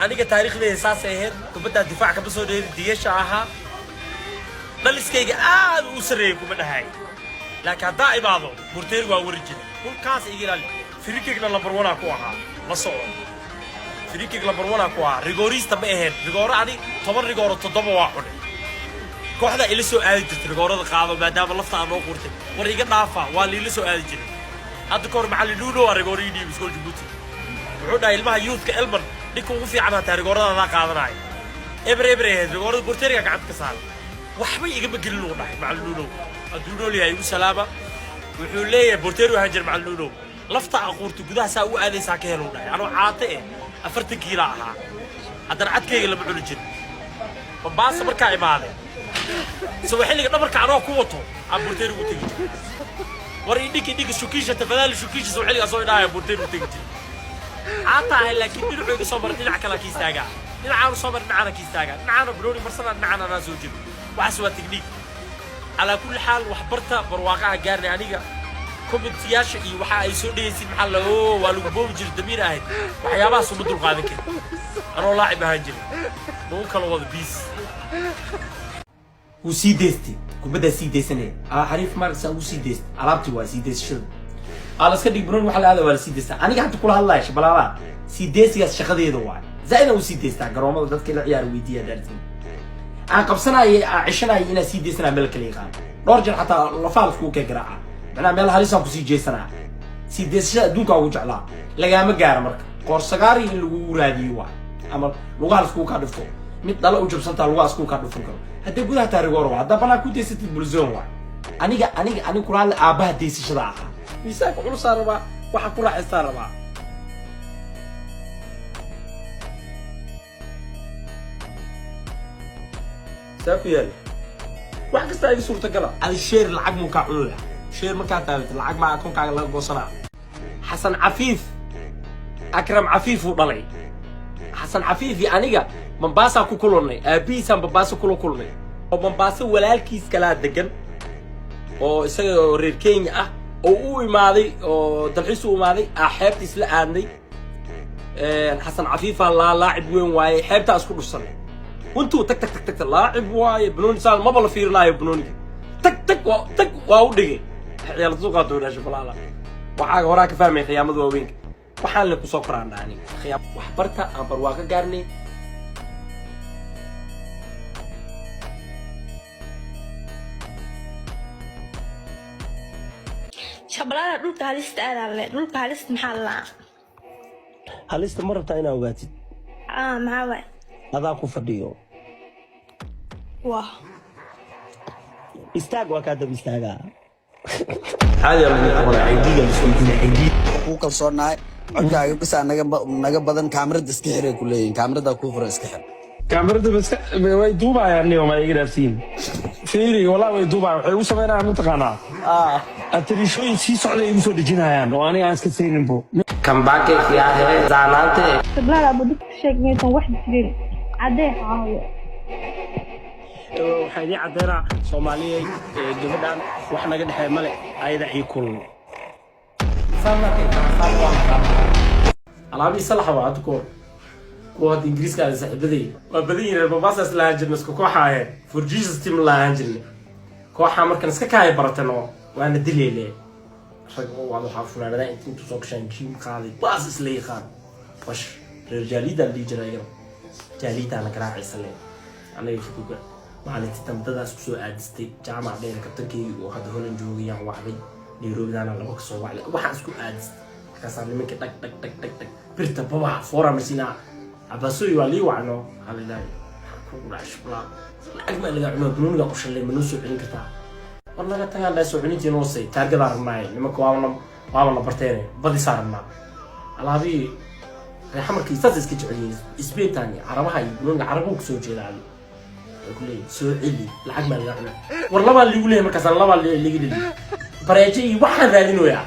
Aniga taariikhdeyda saasay ahayd. Kubaddaa difaac kama soo dheerin, diyasha ahaa. Dhaliskayga aad u sarreeyay kuma dhahay, laakiin haddaa imaado burteeri waa wari jiray. Dhulkaas iga ilaali. Free kick-na number one aa ku ahaa. La soco, free kick number one aa ku ahaa. Rigoorista ma ahayn. Rigooro ani 10 rigooro 7 waa xunay. Kooxda ila soo aadi jirtay rigoorada qaado, maadaama lafta aan noo qurtay. War iga dhaafa, waa liila soo aadi jiray. Hadda kahor macallin Nuno waa rigooro ii dhiibay iskool Jabuuti. Wuxuu dhahay, ilmaha youthka Elman ninka ugu fiican hataa rigoorada qaadanaya. Eber eber ahayd rigoorada, borteeriga gacanta ka saaray. Waxba igama gelin, uu dhahay macallin Nuno. Hadduu nool yahay igu salaama. Wuxuu leeyahay, borteeri waxaa jira macallin Nuno lafta aquurta gudaha saa u aadaysaa ka hel, uu dhahay. Anoo caate eh, 40 kiila ahaa, haddana cadkayga lama cuni jirin. Mombasa markaa imaaday, isagoo xilliga dhabarka anoo ku wato aan borteeri ugu tegi jiray. War idhinka idhinka, shukisha tafadhali shukisha. Soo xilligaa soo idhaaya borteeri ugu tegi jiray. Caata ahay, laakiin dhinacuu iga soo maray, dhinac kale ka istaagaa. Dhinacaanu soo maray, dhinacaana ka istaagaa. Dhinacaana banooni marsana, dhinacana anaa soo jeedo. Waxaas waa technique. Calaa kulli xaal, waxbarta, barwaaqaha gaarnay. Aniga commentiyaasha iyo waxa ay soo dhegaysid, maxaa la oo waa lagu boobi jiray, damiir ahayd. Waxyaabahaas uma dulqaadan karin. Anoo laacib ahaan jiray nagu kala wada biis. Wuu sii deystay kubaddaa, sii deysanaya. Aa xariif maaragta ugu sii deystay alaabtii. Waa sii deysashada aa la iska dhig banooni. Waxa la aada waa la sii deystaa. Aniga hadda kula hadlaya shabalaalaha, sii deysigaas shaqadeeda waay. Zaaid aan u sii deystaa. Garoomada dadka la ciyaara weydiiya daartiin. Aan qabsanaya, aan ceshanaya, inaan sii deysanaya meel kala yaqaan. Dhowr jeer xataa lafaha laiskugu kee garaaca, macnaha meel halisaan kusii jeesanaa. Sii deysashada adduunka ugu jeclaa. Lagaama gaara marka qoorsagaari in lagugu raadiyo waay, ama lugaha laiskugu kaa dhifto. Mid dhala u jabsantaa lugaha iskugu kaa dhufan karo. Haddii gudaha taa rigoor waa, haddaa banaan ku deysatid bulzone waay. Aniga kula hadla, aabbaha deysashada ahaa. Miisaanka culusaa rabaa, waxa ku raaxaystaa rabaa. Saa ku yaal, wax kasta iga suurtagala. Adi sheer lacag muu kaa cunaya? Sheer markaa taabata lacag maa akoonkaaga laga goosanaa? Xasan Cafiif, Akram Cafiif uu dhalay. Xasan Cafiif iyo aniga Mombasa ku kulannay. Aabihiisaan Mombasa kula kulnay, oo Mombasa walaalkiis kalaa degan, oo isaga oo reer Kenya ah oo u imaaday, oo dalxiis u imaaday, aa xeebta isla aadnay. Xasan Cafiifa laa laacib weyn waaye. Xeebtaa isku dhufsanay. Intuu tag tag tag tag, laacib waaye. Banooni saan maba la fiirinaayo. Banooniga tag tag waa tag waa u dhigay. Ciyaal suuqaa doonaa shafalaala. Waxaaga horaa ka fahmay khiyaamada waaweynka. Waxaan le kusoo koraana aniga khiyaam. Waxbarta, aan barwaaqo gaarnay. Shabalada, dhulka halista aadaa le. Dhulka halista maxaa la lahaa? Halista ma rabtaa inaa ogaatid? Ah, maxaa waay? Adaa ku fadhiyo. Wah. Istaag, waa kaa dab istaagaa. Caadi aa lagu qabanaa, ID-ga la isweydiinaa, ID. Ku kalsoonahay codkaaga bisaa naga badan. Kaamirada iska xiray ku leeyihin. Kaamirada kuu furan, iska xir. Kaamirada bas way duubayaan niyo, ma iga dhaafsiin. Fiiri, wallahi way duubayaan. Waxay ugu samaynayaan, mataqaanaa, atariishooyin sii socday igu soo dejinayaan oo aniga aan iska sayninbo. Kambake fiyahe zaanaante. Shabalada, abu dadka sheeg inaysan wax jirin. Cadee caawiyo. Waxaa idiin caddeynaa, Soomaaliyey, gabadhan wax naga dhexeey male. Ayada ii kulul alaabihii salaxa waa. Hadda kahor kuwa hadda Ingiriiska aada saaxiibaday waa badan yihiin. Reer Mombasa isla ahaan jirnay, isku kooxa aheen. For Jesus team la ahaan jirnay. Kooxa markan iska kaaya baratano, waana dileyle. Rag oo waad waxaa funaanada inta intuu soo gashaan gym qaaday baas isla yaqaan. Bash reer jaaliida la dhihi jiray ayagana. Jaaliidaana garaacaysa le. Anaga kaduga maalintii dambadaas kusoo aadistay jaamac dheer. Kabtankeygi oo hadda Holland joogayaan wacday, Nairobidaana laba kasoo wacday. Waxaan isku aadistay markaasaa nimanka dhag dhag dhag dhag dhag birta baba foora marsiinaa. Cabaasoy waa lii wacno. Waxaa la idhahay, maxaa kugu dhacay shublaa? Lacag maa laga cunaa? Banooniga u shalay ma noo soo celin kartaa? War naga tagaan dhahay, soo celintii noosay. Taargadaa rabnaaye nimanka, waabana barteene, badisaa rabnaa. Alaabihii reexamarkii saas iska jecel yihiin. Isbeentan iyo carabaha iyo banooniga carabuhu kasoo jeeda. Adi waxay ku leeyihin, soo celi, lacag maa laga cunaa? War labaa liigu leeyahay. Markaasaan labaa liiga dheli bareejo iyo waxaan raadinoyaa.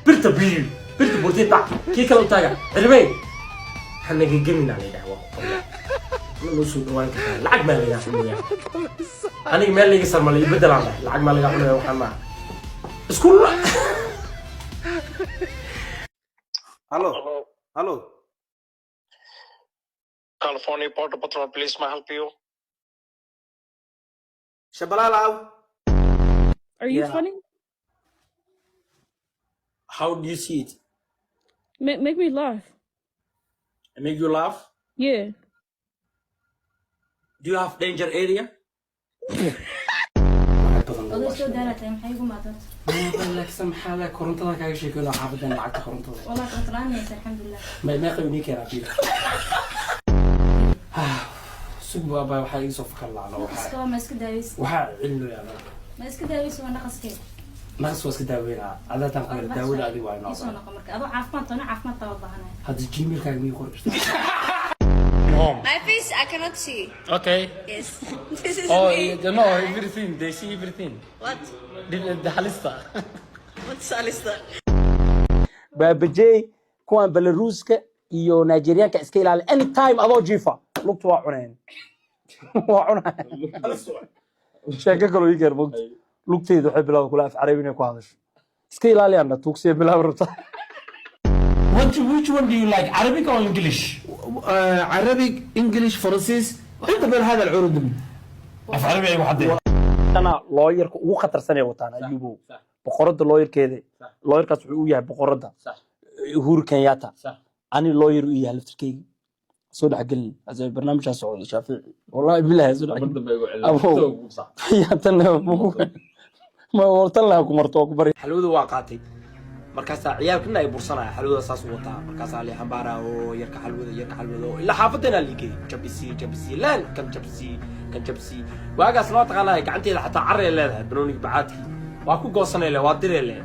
Birta biyu, birta burtay, dhac kii kale u taaga cirmey hanaga gemina la yidhaha. Waa ku qorya, ma noo soo dhawaan kartaa? Lacag maa laga cunaya? Aniga meel layga sarmalay bedelaan dhahay. Lacag maa laga cunaya? Waxaan maa isku. Halo, halo. California Border Patrol Police, may I help you? Shabalaalaw. Are you Yeah. funny? How do you see it? Make me laugh. I make you laugh? Yeah. Do you have danger area? Oday soo daaratay, maxay igu maadad? Laakiin maxaa la korontada kaaga sheekeynaa xaafadan, lacagta korontada? Walaa koronto la'aan haysa, alxamdulilah. Meeqa inii keenaa biil? Sug baaba, waxaa iga soo fakar lacno. Naqaska waa ma iska daaweysa? Waxaa cilmiyaa. Ma iska daaweysa? Waa naqaskee. Naqas waa iska daaweynaa, adaatan ku hela daawada adiga waa inoo. Isoo noqo marka adoo caafimaad qabno, caafimaad qaba baahanaya. Hadda Gmailkaaga mii qori kartaa? Home. My face, I cannot see. Okay. Yes. This is Oh, me. you know everything. They see everything. What? The halista. What's Alista? Baabajey, kuwan Belaruuska iyo Nigerianka iska ilaali. Anytime adoo jiifa lugta waa cuneen, waa cuneen. Sheeko kaloo ii keer mogta, lugteyda waxay bilowda kula af Carabi inay ku hadasho. Iska ilaali, anna tuugsiya bilaab rabta. What, which one do you like, Arabic or English? Arabic, English, Faransiis, inta bal hada العروض. Af Carabi ay waxdee tana lawyerka ugu khatarsan ay wataan, Ayubow, boqoradda lawyerkeeda. Lawyerkaas wuxuu u yahay boqoradda Uhuru Kenyatta. Ani lawyer u yahay laftirkeyga. Soo dhexgelin barnaamijkaa socda, Shaafici, wallahi bilahi soo dhexgelin. Abow ya, tan ma wartan laha ku marto ku bari. Xalwada waa qaatay, markaasaa ciyaalkina ay bursanaya, xalwada saas u wataa, markaasaa li xambaara oo yarka xalwada, yarka xalwada oo ilaa xaafadeenaa liigay. Jabisi jabisi laan kan jabsi kan jabsi. Waagaas loo taqaanaya gacanteeda xataa carray leedahay. Banooniga bacaadkii waa ku goosanay le, waa diree le.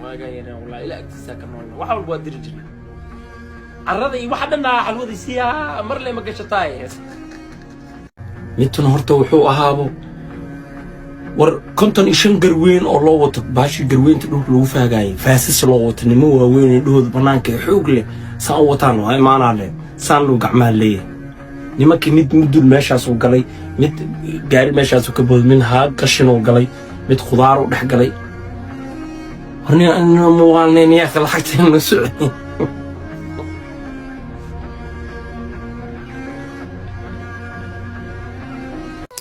Waagaa yareen, wallahi ilaa agtiisaa ka noolna, wax walba waa diri jirnay, carrada iyo waxa dhan. Xalwada siyaa mar le ma gashataay. Midtuna horta wuxuu ahaabo war 55 garweyn oo loo wato baashii garweynta dhulka lagu faagaayay, faasas loo wato, nimo waaweyn ee dhahooda bannaanka ee xoog leh saan u wataan waa imaanaa leh, saan luu gacmaha leeyahay. Nimankii mid mudul meeshaasuu galay, mid gaari meeshaasuu ka booday, mid haa qashinuu galay, mid khudaar u dhex galay. War nin muuqaalneen yaaka lacagteena socday.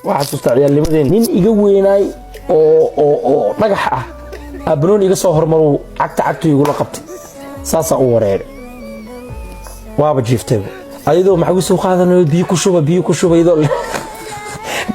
Waxaa xasuustaa ciyaalnimadeen, nin iga weynaay oo dhagax ah aa banooni iga soo hormaruu cagta cagtu igula qabtay, saasaa u wareeray, waaba jiiftayba. Ayadoo maxaa soo qaadanayo, biyo ku shuba, biyo ku shuba, iyadoo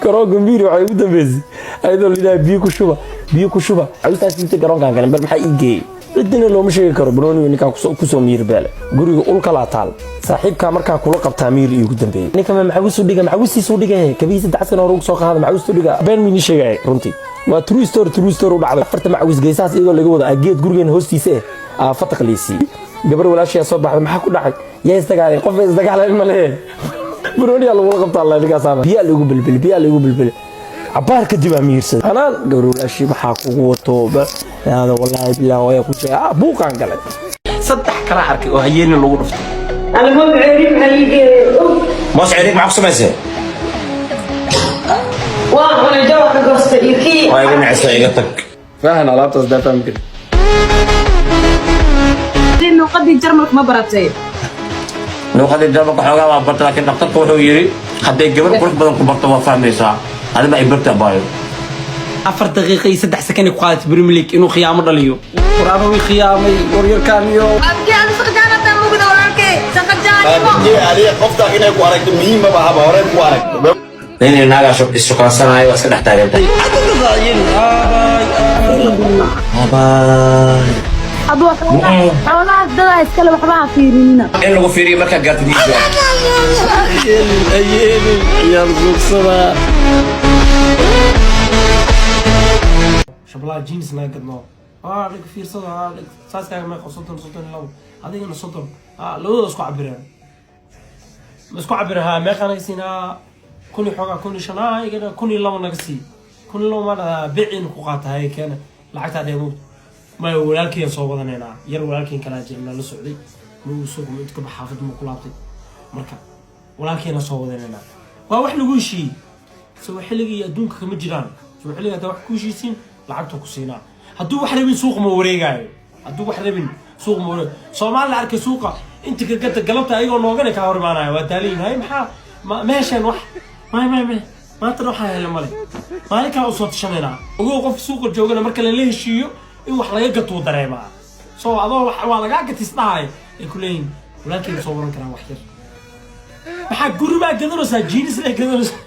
garoonka miiri waxay ugu dambeysay ayadoo la biyo ku shuba, biyo ku shuba. Cawstaas inta garoonkan galan bal maxaa ii geeyey, cidina looma sheegi karo. Banooniga ninkaan kusoo miir beele, guriga ul kalaa taal, saaxiibkaa markaa kula qabtaa miir iigu dambeeyey. Ninka ma maxawisu dhiga, maxawisiisu dhigahe, kabihiisa dacsan hore ugu soo qaada, maxawistu dhiga. Been miini sheegaya, runtii waa true story, true story u dhacday. Afarta macawis geesahaas iyadoo laga wada geed gurigeena hoostiisa eh aa fataq laysiiyey. Gabar walaashiyaa soo baxday, maxaa ku dhacay? Yaa isdagaalay? Qof isdagaalay ma lehe, banooniyaa lagula qabtaa alla ninkaasaana biyaa lagu belbeli, biyaa lagu belbeli. Cabaar kadib aa miirsaday anaan. Gabar walaashii maxaa kugu wato hada? Wallaahi bilaa hooya ku sheegay, buuqaan galay. Saddex kala arkay oo hayeeni lagu dhuftay. Moos ceriig maxaa ku samaysay? Waa cunay, jawaabka goostay iyo kii. Waa iga necisa, iga tag. Fahan alaabtaas daa fahmi kari. Luuqadii Jarmalka ma baratay? Luuqadii Jarmalka xoogaa waa barta, laakiin dhakhtarka wuxuu yidhi hadday gabar qurux badan ku barto waa fahmaysaa. Adima ay barta, abaayo. 4 daqiiqa iyo 3 sakan ku qaadatay Premier League inuu khiyaamo dhaliyo. War anuu i khiyaamay waryarkaan iyo Abdi, aan saqajaanata mugda walaalkay saqajaanimo. Qofta inay ku aragto muhiim ma bahaba, hore ku aragto. Nin naagaa ishukaansanaayo waa iska dhex taagantahay. Abaay. Aduu xoolahaas dadaa iskale, waxba ha fiirinina. In lagu fiiriyo markaa gaartid ii jawaab. Ayeelin ciyaal suugsadaa. Shablaa jeans naga gadno, dhig fiirsado, dhig saaskaaga meeqa? 30, 32, adigana 30, labadooda isku cabireen, ma isku cabireen? Haa, meeqa naga siin? 1000 iyo xoogaa, 1005, igana 1002 naga sii. 1002 ma dhadaa, beeciina ku qaata. Haye, keena lacagtaa dheemood. Maya, walaalkeen soo wadanaynaa, yar walaalkeen kalaa jirna la socday, ma uu suuq ma inta ka bax xaafad ma ku laabtay. Marka walaalkeena soo wadanaynaa, waa wax lagu heshiiyey. Soo xilligii adduunka kama jiraan. Soo xilliga haddaa wax ku heshiisiin, lacagta ku siinaa. Hadduu wax rabin, suuqa ma wareegaayo. Hadduu wax rabin, suuq ma wareeg. Soomaali la arkay suuqa. Inta ka gata galabta ayagoo noogana kaa hor imaanaya, waa daaliyin. Hay, maxaa ma hesheen wax? May, may, may, maantana waxaa hele male, maalin kala usoo tashanaynaa. Ogow, qof suuqa joogana marka lala heshiiyo in wax laga gatuu dareemaa. So adoo waa lagaa gatis dhahay ay ku leeyihin, walaalkayga soo waran karaa wax yar. Maxaa guri baa gadanaysaa? Jeans lay gadanaysaa.